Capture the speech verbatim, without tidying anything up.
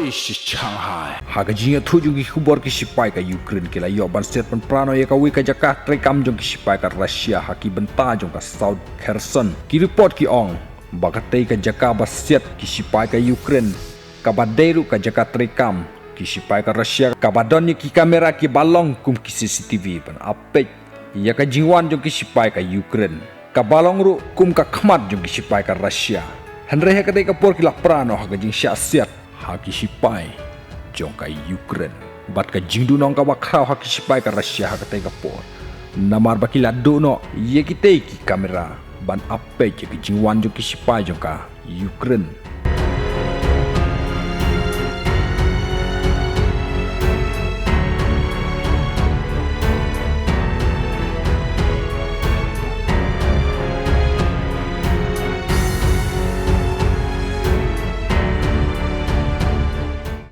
Shanghai. Ha ka jingïathuh jong ki khubor, ki shipai ka Ukraine ki la ïoh ban siat ban pra noh ïa kawei ka jaka treikam jong ki shipai ka Russia ha ki bynta jong ka South Kherson. Ki report ki ong ba katei ka jaka ba siat ki shipai ka Ukraine, kaba dei ruh ka jaka treikam ki shipai ka Russia, kaba don ïa ki kamera kiba long kum ki C C T V ban ap peit ïa ka jingwan jong ki shipai ka Ukraine, kaba long ruh kum ka khmat jong ki shipai ka Russia. Hynrei ha katei ka por ki la pra noh ha ka jingshah siat ha ki shipai jong ka Ukraine bad ka jingduhnong kaba khraw ha ki shipai ka Russia ha katei ka por, namar ba ki la duh noh ïa kitei ki kamera ban ap peit ïa ka jingwan jong ki shipai jong ka Ukraine.